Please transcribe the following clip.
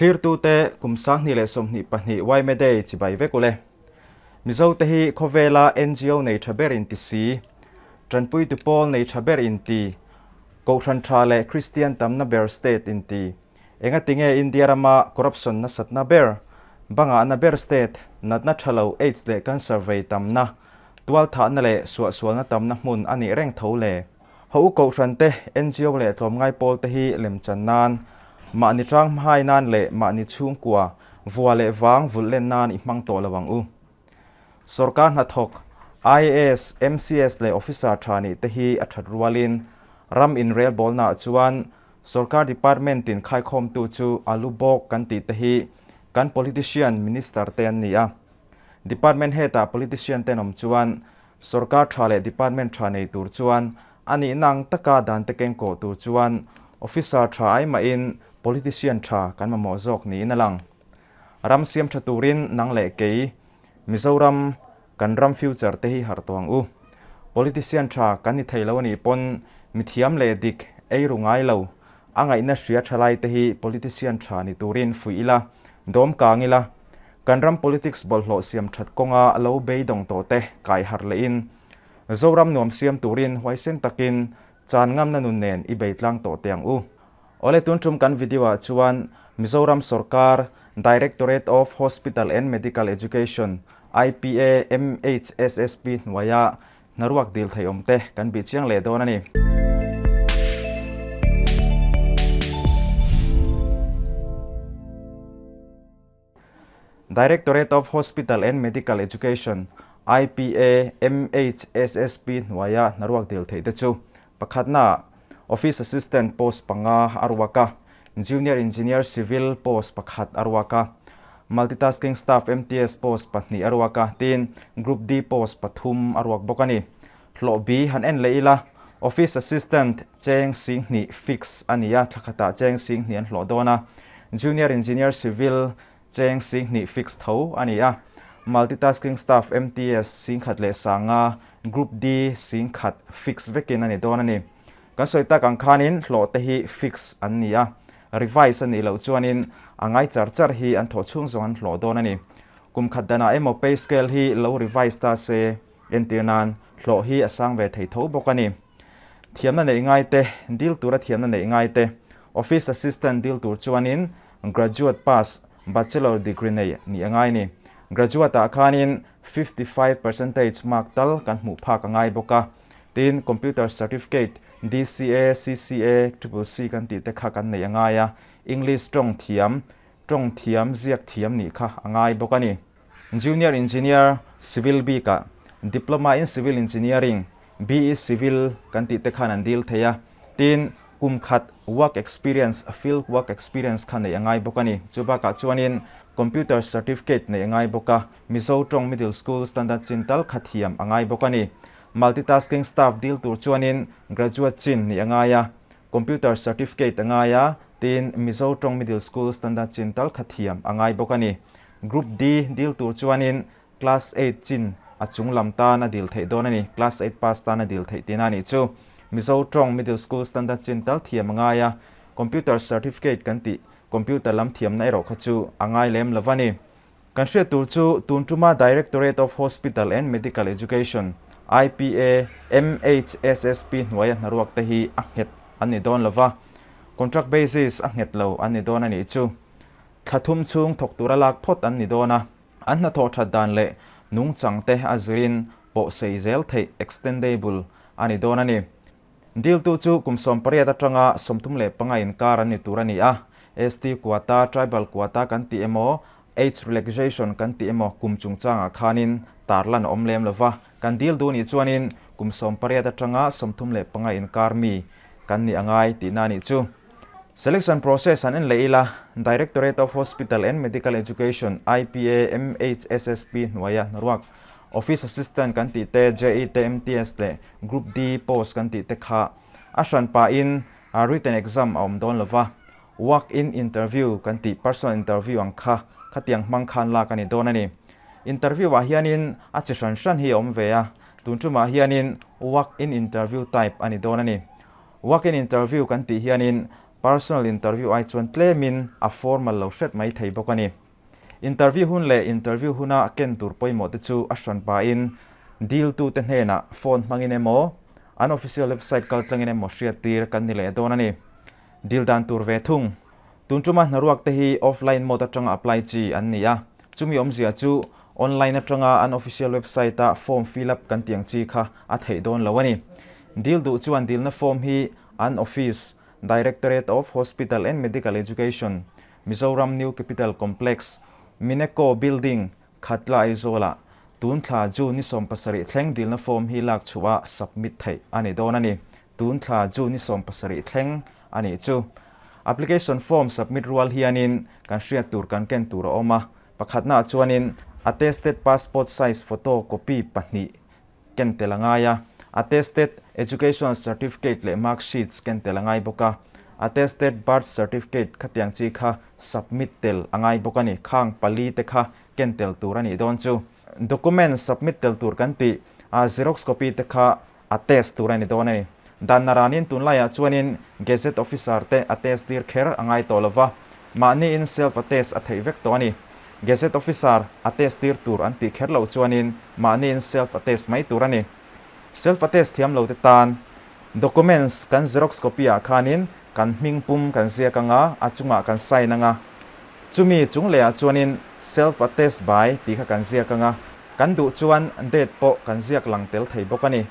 Thlirtute kum 2022 Yma Day chibai vek ule. Mizote hi khawvela NGO nei tha ber inti si, tanpuitu pawl nei tha ber inti, Kohhran tha leh Kristian tamna ber state inti. Engatinge India rama corruption nasatna ber, bangahna ber state, natna tha lo aids leh cancer vei tamna, tualthahna leh suahsualna tamna hmun a nih reng tho le? Ho u Kohhran te, NGO leh tlawmngai pawl te hi lemchan nan, mahni tang hmai nan leh mahni chhungkua, vua leh vang vulh len nan i hmang tawh lo ang u. Sorkar hnathawk, IAS, MCS leh officer tha nih te hi a that rualin ram inrelbawlnaah chuan sorkar department tin khaikhawmtu chu a lu bawk kan tih te hi kan politician minister te an ni a. Department head-ah politician te an awm chuan sorkar tha leh department tha nei tur chuan a nihna ang taka dan te keng kawh tur chuan officer tha ai mahin politician tha kan mamawh zawk niin a lang. Ram siam tha turin nang leh kei, Mizoram, kan ram future te hi harh tawh ang u. Politician tha kan ni thei lo a nih pawn mithiam leh dik ei ru ngai lo, a ngaihna hria tha lai te hi politician tha ni turin fuih ila, dawm kang ila, kan ram politics bawlhhlawh siam that kawnga lo beidawng tawh te kai harh lehin Zoram nuam siam turin huaisen takin chan ngamna nun nen i bei tlang tawh teh ang u. Awle tun tum kan video ah chuan Mizoram sorkar Directorate of Hospital and Medical Education, IPA MHSSP hnuaia hnaruak dil thei awm te kan bih chiang leh dawn a ni. Directorate of Hospital and Medical Education, IPA MHSSP hnuaia hnaruak dil theih te chu pakhatnaah Office Assistant post panga a ruak a, Junior Engineer Civil post pakhat a ruak a, Multitasking Staff MTS post pahnih a ruak a, tin Group D post pathum a ruak bawk a ni. Hlawh bi han en leh ila, Office Assistant cheng singhnih fix a ni a, thla khatah cheng singhnih an hlawh dawn a, Junior Engineer Civil cheng singhnih fix tho a ni a, Multitasking Staff MTS singkhat leh sanga Group D singkhat fix vekin a ni dawn a ni. Kan sawi tak ang khanin hlawh te hi fix an ni a, revise a nih loh chuanin a ngai char char hi an thawh chhung zawng an hlawh dawn a ni. Kum khat danah emaw pay scale hi lo revise ta se, Entir nan, hlawh hi a sang ve thei tho bawk a ni. Thiamna neih ngai te, dil tura thiamna neih ngai te, Office Assistant dil tur chuanin Graduate pass, Bachelor degree nei nih a ngai ni. Graduate ah khanin 55 percentage mark tal kan hmuh phak a ngai bawk a. Tin, Computer Certificate, DCA, CCA, Triple C kan tih te kha kan neih a ngai a. English tawng thiam, tawng thiam ziak thiam nih kha a ngai bawk a ni. Junior Engineer Civil bikah Diploma in Civil Engineering, BE Civil, kan tih te khan an dil thei a, tin kum khat work experience, field work experience kha neih a ngai bawk a ni. Chu bakah chuanin Computer Certificate neih a ngai bawk a, Mizo tawng Middle School Standard chin tal kha thiam a ngai bawk a ni. Multitasking staff dil tur chuanin Graduate chin nih a ngai a, Computer Certificate a ngai a, tin Mizo tawng Middle School Standard chin tal kha thiam a ngai bawk a ni. Group D dil tur chuanin Class eight chin a chung lam tan a dil theih dawn a ni. Class eight pass tan a dil theih tihna a nih chu. Mizo tawng Middle School Standard chin tal thiam a ngai a, Computer Certificate kan tih computer lam thiamna erawh kha chu a ngai lem lo a ni. Kan hriat tur chu tun tuma Directorate of Hospital and Medical Education, IPA, MHSSP hnuaia hnaruak te hi a nghet an ni dawn lo va, contract basis a nghet lo an ni dawn a nih chu. Thla thum chhung thawk tura lak phawt an ni dawn a, an hnathawh that dan leh nungchang te a zirin pawh sei zel theih, extendable, a ni dawn a ni. Diltu chu kum 18 atanga 35 inkar an ni tur a ni a, ST quota, tribal quota kan tih emaw, age relaxation kan tih emaw kum chungchangah khanin tarlan a awm lem lo va, kan dil duh nih chuanin kum 18 atanga 35 inkar mi kan nih a ngai tihna a nih chu. Selection process an en leh ila, Directorate of Hospital and Medical Education, IPA, MHSSP hnuaia hnaruak Office Assistant kan tih te, JE te, MTS leh Group D post kan tih te kha a hran pahin written exam a awm dawn lova, walk-in interview kan tih personal interview ang kha khatiang hmang khan lak a ni dawn a ni. Interview ah hianin a chi hran hran hi a awm ve a, tun tumah hianin walk-in interview type a ni dawn a ni. Walk-in interview kan tih hianin Personal interview ai chuan tlemin a formal lo hret mai thei bawk a ni. Interview hun leh interview huna ken tur pawimawh te chu a hran pahin diltute hnenah phone hmangin emaw, an official website kaltlangin emaw hriattir kan ni leh dawn a ni. Dil dan tur ve thung. Tun tuma hnaruak te hi offline mode atanga apply chi an ni a, chumi awmzia chu online atanga an official website a form fill up kan tiang chi kha a theih dawn lo a ni. Dil duh chuan dilna form hi an office, Directorate of Hospital and Medical Education, Mizoram New Capital Complex, Mineco Building, Khatla Aizawlah tun thla June ni 70 thleng dilna form hi lak chhuah a submit theih a ni dawn a ni. Tun thla June ni 70 thleng a nih chu. Application form submit rual hianin kan hriat tur kan ken tur a awm a, pakhatnaah chuanin attested passport size photo copy pahnih ken tel a ngai a, attested educational certificate leh mark sheets ken tel a ngai bawk a, attested birth certificate khatiang chi kha submit tel a ngai bawk a ni, khang pali te kha ken tel tur a nih dawn chu. Document submit tel tur kan tih a xerox copy te kha a test tur a ni dawn a ni. Dan naranin tunlaiah chuanin Gazette Officer te a test tir kher a ngai tawh lova, mahniin self a test a theih vek tawh a ni. Gazette Officer a test tir tur an tih kher loh chuanin mahniin self a test mai tur a ni. Self a test thiam lo te tan documents kan xerox copy ah khanin kan hming pum kan ziak anga a chungah kan sign anga, chumi chung lehah chuanin self a test by tih kha kan ziak anga, kan duh chuan date pawh kan ziak lang tel thei bawk a ni.